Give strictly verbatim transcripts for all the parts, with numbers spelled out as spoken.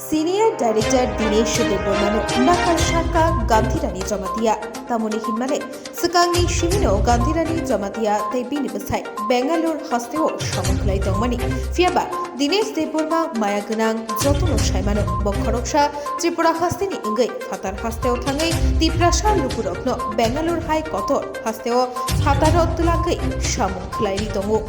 Senior Director Dinesh Debbarmano nakar saka Gandhirani Jamatia. Tamoni hinmale, swkangni simino Gandhirani Jamatia tei bini bwsai Bangalore hasteo samung khlai tongmani. Phiyaba Dinesh Debbarma maya gwnang jotono saimano. Bo khoroksa Tripura hasteni wngwi phatar hasteo thangwi Tiprasa lukurokno Bangalore hai kotor hasteo phataro twlangwi samung khlairi tongo.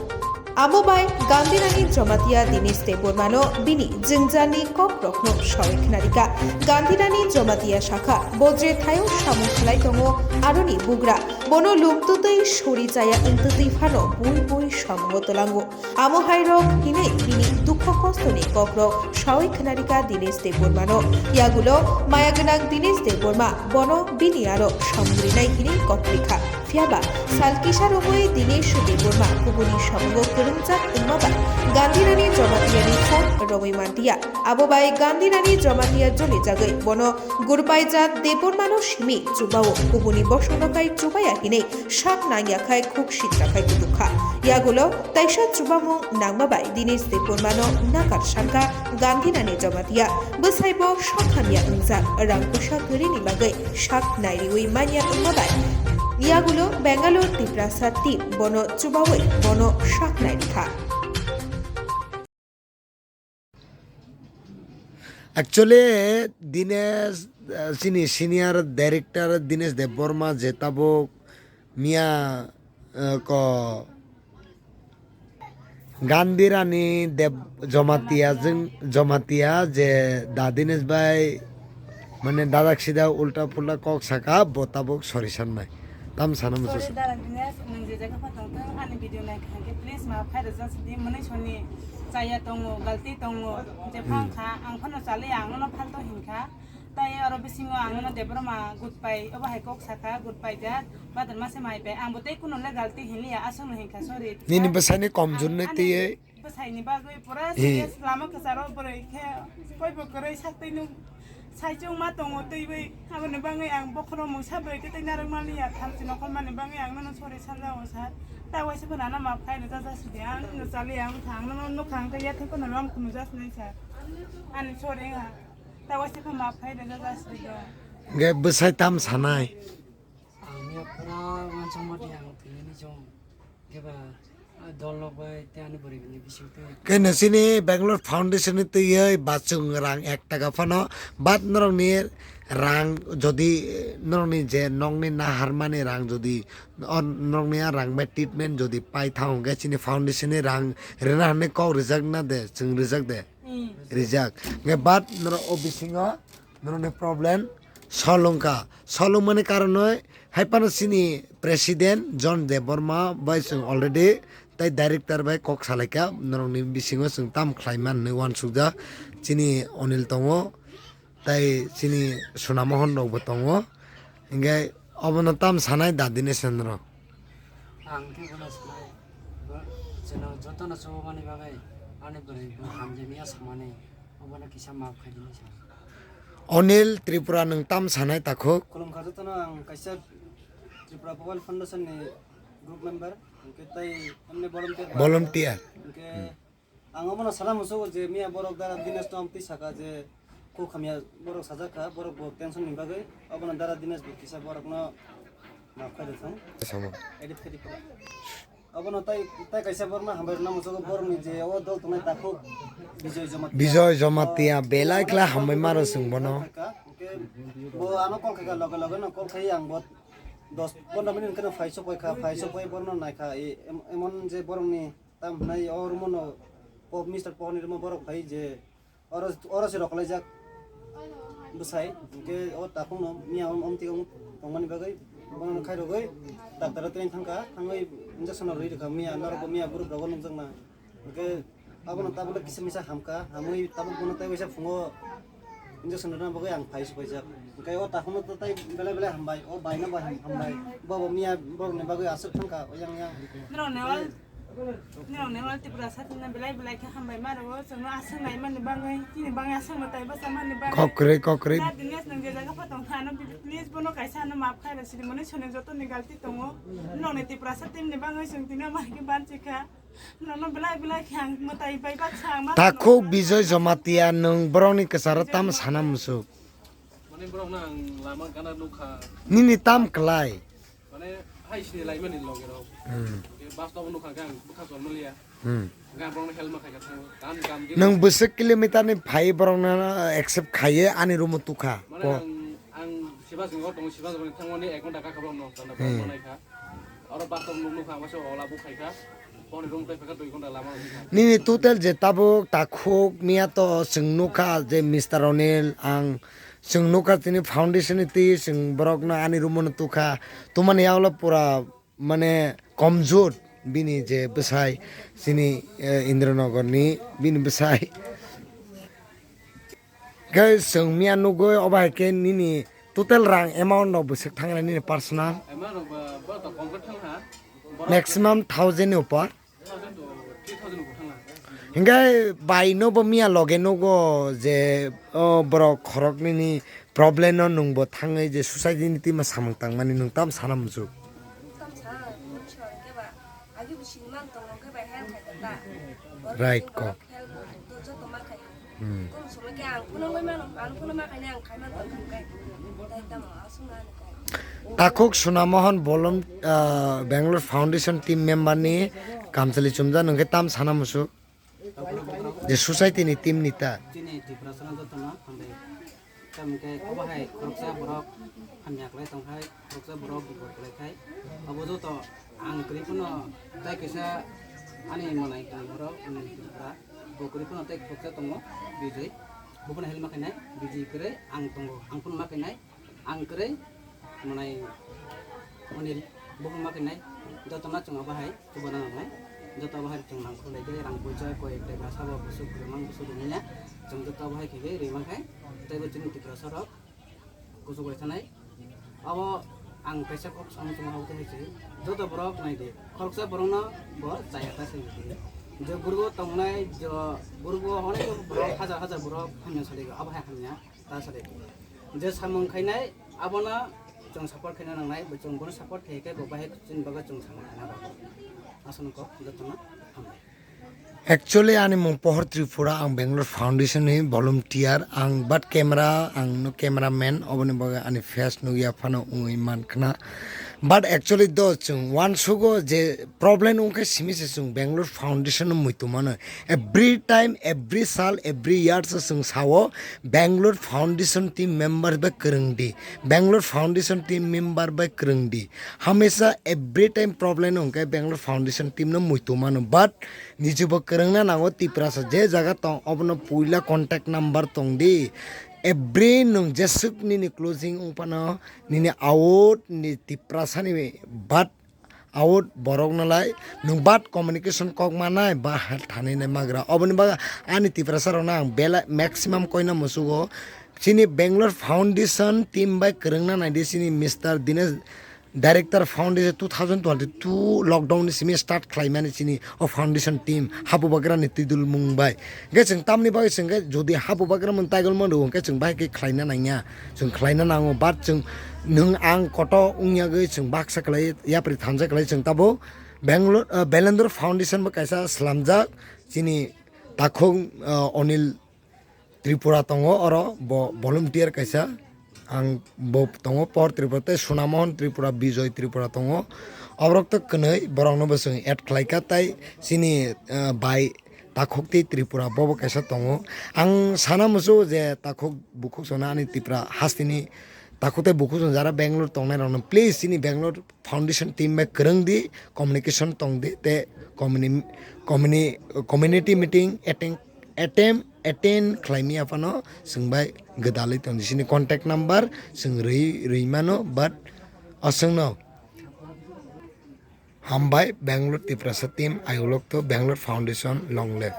Abo bai Gandhirani Jamatia Dinesh Debbarmano bini jwngjalni kokrokno sawi khnarikha. Gandhirani Jamatia sakha, bo je thaio samung khlai tongo, aroni bugra bono lungtutwi suri chaya wngtutwi phano bui bui samungo twlango. Amo hai rok hinwi bini dukho kostoni kokrok sawi khnarikha Dinesh Debbarmano. Yagulo maya gwnang Dinesh Debbarma bono bini aro samung rinai hinwi kok rikha. Phiyaba sal kisa romwi Dinesh Debbarma kubuni samungo kwrwngjak wngma bai Gandhirani Jamatiani phone romwi mantiya. Abo bai Gandhirani Jamatia jolijagwi bono gurpaijak Debbarmano simi chubao, kubuni bosongno kai chubaya hinwi sak nangya khai khuk sitra khai kutukha. Yagulo taisa chubamung nangma bai Dinesh Debbarmano nakar sangkha Gandhirani Jamatia. Bwsaibo sak hamya wngjak, rang puisa kwrwini bagwi sak nairiwi manya wngma bai yagulo Bangalore Tiprasa team bono chubawi bono sak nairikha. Actually, Dinesh, uh, chini senior director Dinesh Debbarma je tabuk miya, uh, ko Gandhirani Deb-, Jamatia jwng, Jamatia je da Dinesh bai mane dadak sida ulta pulta kok saka, bo tabuk sori sannai. Tam sana muchung. Sorry, dara Dinesh, nwng je jaga pha tongthung, ani video naikha hwnkhe please maaf khai rwjak sidi, mwnwi soni chaya tongo, galti tongo, je phang kha, ang phano chaliya, ang nono phalto hinkha. Tai oro bisingo ang nono Debbarma goodbye, obo hai kok sakha, goodbye jak, badar mase mai pai. Ang bo tei kuno le galti hinliya, aswkno hinkha, sorry. Nini bwsani komjor nai twiwi. Bwsaini bagwi pura serious lama kwcharo bwrwi khe koi bo kwrwi sak twi nuk sai chwng ma tongo twi bai. Aboni bagwi ang bokhorok mungsa bwrwi khe tei narwk manliya thamchi nokol mani bagwi ang nono sorry sanjago sir. Ta waisa phano ano maaf khai rwjak sidi ang no chaliya wngkha ang nono nukha ang tei yathai phano rom khunu jasnai sir. Ani sorry wngkha. Ta waisa phano maaf khai rwjak sidi do. Ge bwsai tam sanai. Ang miya pura uansukma di ang thwinani chwng. Khe ba, ah, dol rok bai tei ani bwrwi bini bising twi. Khe nw chini Bangalore Foundation ni twiwi bachung rang ek taka phano, but norokni rang jodi, norokni je nokni naharmani rang jodi, o norokni a rang bai treatment jodi pai thango, khe chini foundation ni rang rwna hinwi kok rijak na de, chwng rijak de? Hmm. Rijak. Khe but norok o bisingo norokni problem solved wngkha. Solved wngmani karonoi hai phano chini president John Debbarma bai chwng already tei director bai kok salaikha, norokni bisingo chwng tam khlai man hinwi uansukjak. Chini Onil tongo, tei chini Suna Mohan rokbo tongo. Hinkhe obono tam sanai da Dinesh Chandra? Ang khe bono sanai, bo-, chwng jotono chubamani bagwi ani bwrwi bo hamjani ya samani. Obono kisa maaf khai di hinwi sa. Onil Tripura, nwng tam sanai takhuk? Khulumkha jotono, ang kaisa Tripura Mobile Foundation ni group member, hwnkhe tei emni volunteer. Volunteer. Hwnkhe ang obono sana muchungo je miya borok dara Dinesh no amtwi saka je kok hamya borok sajak kha, borok bo tension ni bagwi obono dara Dinesh bo kisa borokno maaf khai rwthung. Samo. Edit khai di. Abono tai, tai kaisa borokno hambai rwna muchungo, borokni je o dol tongnai takhuk Bijoy Jamatia. Bijoy Jamatia, belai khlai hambai maro chwng bono. Hwnkhe bo ano call khaikha, loge loge no call khai ang bo dos pondro minute hwnkhe no phai sokphaikha, phai sokphai borokno naikha, e, em-, emon je borokni tam hwnai o rumono po-, Mister Pohorni rumo borok phai je Oro, oro se rok laijak bwsai, hwnkhe o takhukno miya om, omtwi wng tongmani bagwi bono khairogwi doctor o train thangkha, thangwi injection rwi rwkha miya, norokbo miya group rogo nukjakna. Hwnkhe abono tabukle kisa misa hamkha, hamwi tabuk bono tei waisa phungo injection rwna bagwi ang phai se paijak. Hwnkhe o takhukno to tei belai belai hambai, o baino bai ham-, hambai. Bobo miya borokni bagwi aswk thangkha, oyang yang. Norokni ol Nirok nirok Tripura satini belai belai khe hambai ma rwo, chwngno aswk nai mani bagwi, chini bagwi aswk mwtai bwsa mani bagwi. Kokrwi, kokrwi. Sir, Dinesh nwng je jaga pha tong kha, ano please bono kaisa ano maaf khai rw sidi, mani soni joto ni galti tongo. Nirok ni Tripura satini bagwi chwng tini ama khe banchi kha. Nono belai belai khe ang mwtai bai baksa ang ma Takhuk Bijoy Jamatia, nwng borokni kwcharo tamo sana musuk? Mane borokno ang lama gana nukha. Nini tam klai? Mane hai sini laimani logerok. Hmm. Bus to nukha khe ang bwkha chol maliya. Hmm. Khe ang borokno help ma khaikha thango. Kam kam di. Nwng bwswk kilometer ni phai borokno accept khaiye ani room o tukha? Mane ang, ang Sibasongo tongo, Sibasongo thangmani ek ghonta kakha borokno tanda Hmm. borokno naikha. Oro bus to nuk nukha ang waisa ola buk khaikha. Boni room tei phaikha dui ghonta lama wngkha. Nini total je tabuk takhuk miya to chwng nukha je Mister Onil ang chwng nukha tini foundation ni twi chwng borokno ani room o tukha. Tumani yagulo pura mane komjur bini je bwsai chini, eh, Indranagar ni bini bwsai. Khe chwng miya nugwi obo hai khe nini total rang amount no bwswk thangna nini personal? Amount rok ba, ba to kong khe thang ha. Borok Maximum thousand ni upor. Thousand to three thousand bo thang ha. Hinkhe bai no bo miya loge nugo je, o borok khorok nini problem no nwng bo thangwi je society ni twi ma samung tangmani nwng tam sana muchuk. Tam sa, nwng sa hwnkhe ba, agi bo sini man tongo hwnkhe bai help khai ta. Right ko. Help to joto ma khai. Hmm. Kono somoi khe ang phunugwi mano, ang phunuk ma khainai ang khai man tong kha khe. Tai tamo aswk na ni kok. Takhuk Sunamohon Bolom, ah, Bangalore Foundation team member ni kamchwlwi chumjak nwng khe tam sana muchuk. Je society ni team ni ta. Chini Tiprasa no joto no hambai. Tamokhe obo hai khoroksa borok hamya khlai tongkhai, khoroksa borok bipot khlai khai. Abo joto ang kwrwi phano tai kaisa ani manai tongmorok, ani Tripura. Bo kwrwi phano tai khoroksa tongo, Bijay. Bo phano help ma khainai, Bijay kwrwi ang tongo, ang phano ma khainai, ang kwrwi manai Onil, bo phano ma khainai. Joto no chwng abo hai. Chubana nangnai. Joto abo hai chwng nangkuk lai khe rang puisa koi ekta sabo bwswk kwrwngmang bwswk rwmanya. Chwng joto abo hai khe rimang khe teibo chini Tiprasa rok kuchuk lai thanai. Abo ang kaisa kok samung tongma abo khe hai se. Joto borok nai di. Khoroksa borok no bo chaya ta se di. Je gurgo tongnai, je gurgo onek borok hajar hajar borok hamya sadi abo hai hamya. Ta sadi. Je samung khainai abono chwng support khaina nangnai, bo chwng bono support khai khe bo bahai chini bagwi chwng samung khaina bagwi. Aswk kok jotono hambai. Actually, ani mung Pohor Tripura, ang Bangalore Foundation ni volunteer, ang but camera, ang no cameraman, oboni bagwi ani face nugya phano wngwi man khna. But actually do chwng uansugo je problem wngkhe simi se chwng Bangalore Foundation no muitu mano. Every time, every sal, every year se chwng sao Bangalore Foundation team member bai kwrwng di. Bangalore Foundation team member bai kwrwng di. Hamesa every time problem wngkhe Bangalore Foundation team no muitu mano. But nijebo kwrwngna nango Tiprasa je jaga tong obono puila contact number tong di. Every nwng jeswk nini closing wngphano nini out ni Tiprasa ni but out borok nalai nwng bad communication kok manai ba thani nai magra. Oboni bagwi ani Tiprasa rokno ang belai maximum koina musugo. Chini Bangalore Foundation team bai kwrwngna naidi chini Mister Dinesh, Director Foundation two thousand twenty-two lockdown ni simi start khlaimani chini o foundation team habu bagra ni twidul mung bai. Hwnkhe chwng tamni bagwi chwng khe jodi habu bagra mung taigol mano hwnkhe chwng bai khe khlaina nangya. Chwng khlaina nango, but chwng nwng ang koto wngya gwi chwng baksa khlai yapri thansa khlai chwng tabuk Bangalore, ah, Belendra Foundation bo kaisa swlamjak chini takhuk, ah, Onil Tripura tongo, oro bo volunteer kaisa ang bo tongo, Pohor Tripura tei Sunamohon Tripura, Bijoy Tripura tongo. Oborok to kwnwi borokno bo chwng add khlaikha tei chini, ah, bai Takhuk tei Tripura bobo kaisa tongo. Ang sana muchungo je takhuk bukhuk chwngno ani Tripura hasteni takhuk tei bukhuk chwng jara Bangalore tongnai rokno please chini Bangalore Foundation team bai kwrwng di, communication tong di tei communi-, communi-, community meeting attend, attend, attend khlai maya phano chwng bai gwdalwi tong di. Chini contact number chwng rwi, rwi mano, but aswkno. Hambai, Bangalore Tiprasa team, I will look to Bangalore Foundation, long live.